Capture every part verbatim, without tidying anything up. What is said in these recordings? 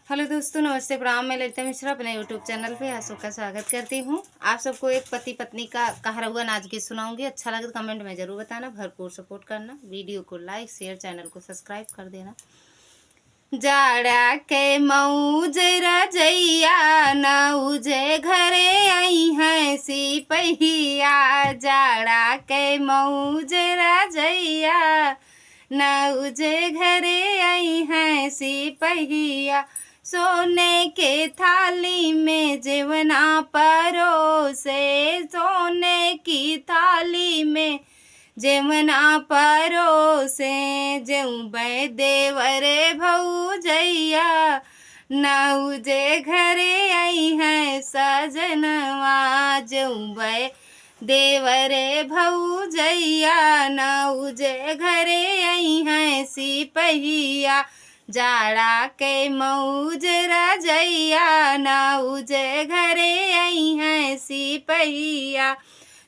हेलो दोस्तों, नमस्ते, प्रणाम। मैं ललिता मिश्रा अपने YouTube चैनल पे आप सबका स्वागत करती हूँ। आप सबको एक पति पत्नी का कहरौआ नाच गीत सुनाऊंगी। अच्छा लगे तो कमेंट में जरूर बताना, भरपूर सपोर्ट करना, वीडियो को लाइक, शेयर, चैनल को सब्सक्राइब कर देना। जाड़ा के मौज रजैया, नौजे घरे अइहैं सिपहिया। जाड़ा के मौज रजैया, नौजे घरे अइहैं सिपहिया। सोने के थाली में जेवना परोसे, सोने की थाली में जेवना परोसे। जेउबै देवरे भौजैया, नौजे घरे अइहैं सजनवा। जेउबै देवरे भौजैया, नौजे घरे अइहैं सिपहिया। जाड़ा के मौज रजैया, नौजे घरे अइहैं सिपहिया।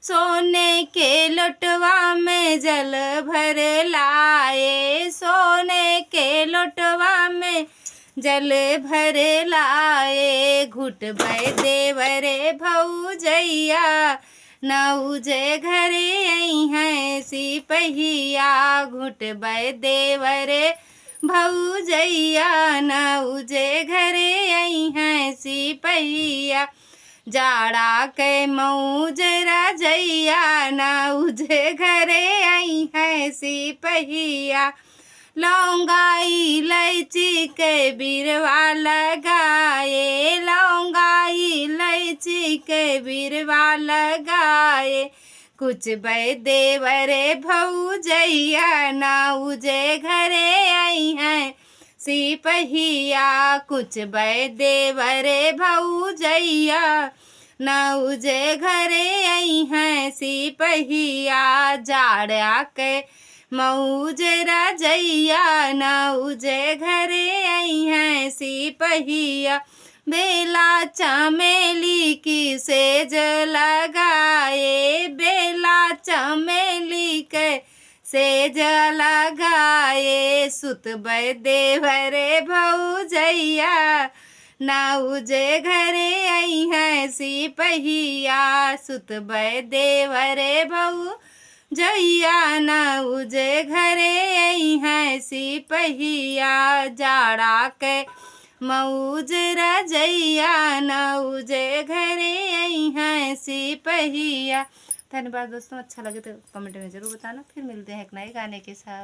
सोने के लोटवा में जल भर लाए, सोने के लोटवा में जल भर लाए। घुटबै देवरे भौजैया, नौजे घरे अइहैं सिपहिया। घुटबै देवरे भौजैया, नौजे घरे अइहैं सिपहिया। जाड़ा के मौज रजैया, नौजे घरे अइहैं सिपहिया। लौंगा इलायची के बिरवा लगाए, लौंगा इलायची के बिरवा लगाए। कुचबै देवरे भौजैया, नौजे घरे अइहैं सिपहिया। कुचबै देवरे भौजैया, नौजे घरे अइहैं सिपहिया। जाड़ा के मौज रजैया, नौजे घरे अइहैं सिपहिया। बेला चमेली की सेज लगाए, बेला चमेली के सेज लगाए। सुतबै देवरे भौजैया, नौजे घरे अइहैं सिपहिया। सुतबै देवरे भौजैया, नौजे घरे अइहैं सिपहिया। जाड़ा के मौज रजैया, नौजे घरे अइहैं सिपहिया। धन्यवाद दोस्तों, अच्छा लगे तो कमेंट में जरूर बताना। फिर मिलते हैं एक नए गाने के साथ।